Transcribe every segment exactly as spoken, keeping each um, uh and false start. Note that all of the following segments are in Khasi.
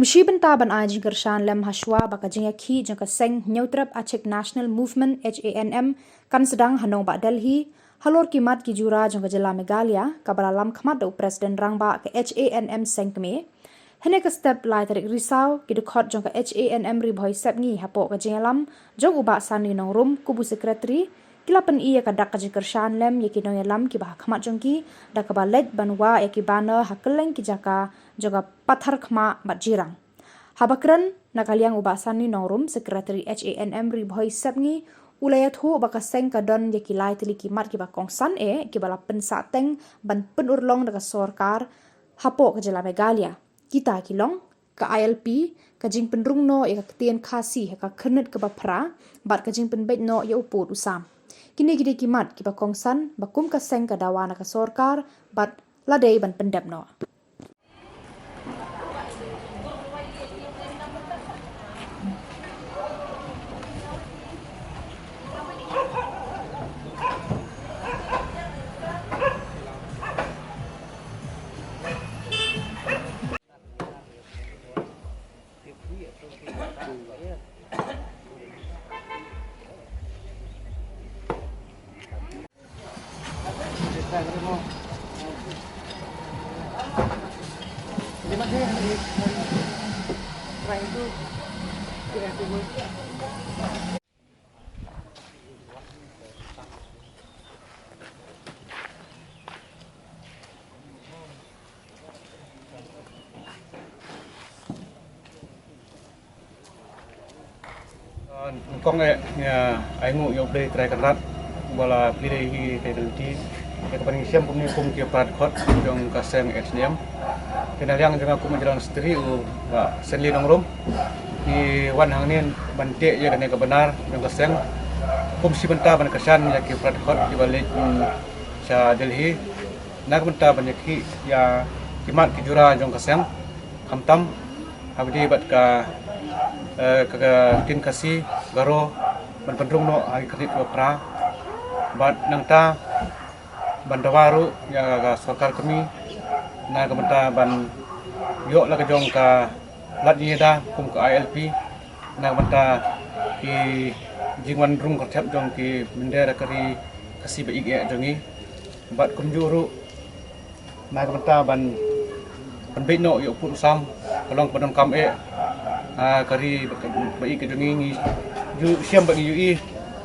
Shi bynta ban ai jingkyrshan lem hashwa ba ka jingïakhih jong ka seng Hynñiewtrep Achik National Movement, H A N M, kan sdang ha nongbah Delhi halor ki mat ki jura jong ka jylla Meghalaya, kaba la lam khmat da u President Rangbah ka H A N M Seng Kmie. Hynne ka step, lai tarik Risaw, ki dkhot jong ka H A N M Ri Bhoi Sepngi, hapoh ka jingïalam jong u Bah Sanli Nongrum kum u Secretary, ki la pyni ïa ka dak ka jingkyrshan lem ïa ki nongïalam kiba ha khmat jong ki, da kaba leit ban wah ïa ki banner ha kylleng ki jaka jong ka Patharkhmah bad Jirang. Haba kren na ka liang u Bah Sanli Nongrum, Secretary H A N M Ri Bhoi Sepngi, u la ïathuh ba ka seng ka don ïa ki lai tylli ki mat kiba kongsan eh, kiba la pynsah teng ban pynurlong da ka sorkar hapoh ka jylla Meghalaya. Kita ki long ka I L P, ka jingpynrung noh ïa ka ktien Khasi ha ka khyrnit kaba phra, bad ka jingpynbeit noh ïa u pud u sam. Kine ki dei ki mat kiba kongsan ba kum ka seng ka dawa na ka sorkar, bad la dei ban pyndep noh. Nyngkong eh, ngi ai nguh ïa U Blei Trai Kynrad, uba la plie hi ka lynti ïa kaban ngi shem kumne kum ki para dkhot jong ka seng H A N M. Te na liang jong nga kum u General Secretary, u Bah Sanli Nongrum, ngi wan hangne ban teh ïa kane ka banner jong ka seng kum shi bynta ban kyrshan ïa ki para dkhot kiba leit, mm, sha Delhi, na ka bynta ban ïakhih ïa ki mat ki jura jong ka seng, khamtam ha kaba ïadei bad ka, eh, ka, ka ktien Khasi, Garo, ban pynrung noh ha ki khyrnit kiba phra. Bad nangta ban dawa ruh ïa ka sorkar kmie na ka bynta ban ïoh la ka jong ka lad ïada kum ka I L P, na ka bynta ki jingwan rung kyrthep jong ki mynder ka ri Khasi ba ïeit jong ngi. Bad kumjuh ruh na ka bynta ban pynbeit noh ïa u pud u sam, ka long kaba donkam eh ha ka ri ba ïeit jong ngi. Ngi ju shem bad ngi ju ïohi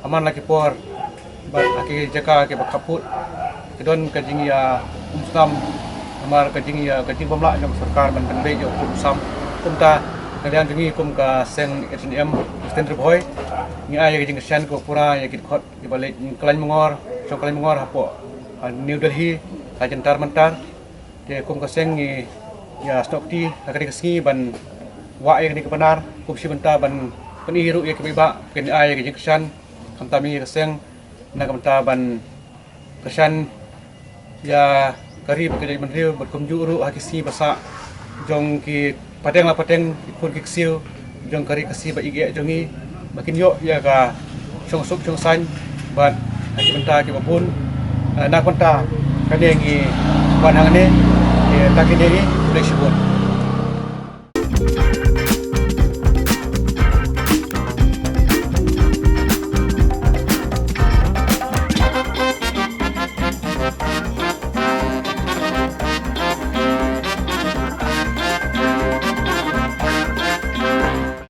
ha man la ki por, bad ha ki jaka kiba khappud ki don ka jingïa um snam namar ka jingïa, ka jingbymlah jong ka sorkar ban pynbeit ïa u pud u sam. Kumta na liang jong ngi kum ka seng H A N M Western Ri Bhoi, ngi ai ïa ka jingkyrshan kaba pura ïa ki dkhot kiba leit Khlaiñ Mongor, shong Khlaiñ Mongor hapoh, ha New Delhi, ha Jantar Mantar. Te kum ka seng ngi ïa snoh kti ha kane ka sngi ban wah ïa kane ka banner kum shi bynta ban pyni ruh ïa ki paidbah, kin ai ïa ka jingkyrshan, khamtam ïa ka seng, na ka bynta ban kyrshan ïa ka ri bad ka jaitbynriew, bad kumjuh ruh ha ki sngi ba sah jong ki pateng la pateng, ki khun ki ksiew jong ka ri Khasi ba ïeit jong ngi, ba kin ïoh ïa ka shongsuk shongsaiñ bad ha ki bynta kiba bun. Eh, na ka bynta kane ngi wan hangne, eh, ta kine hi, khublei shibun.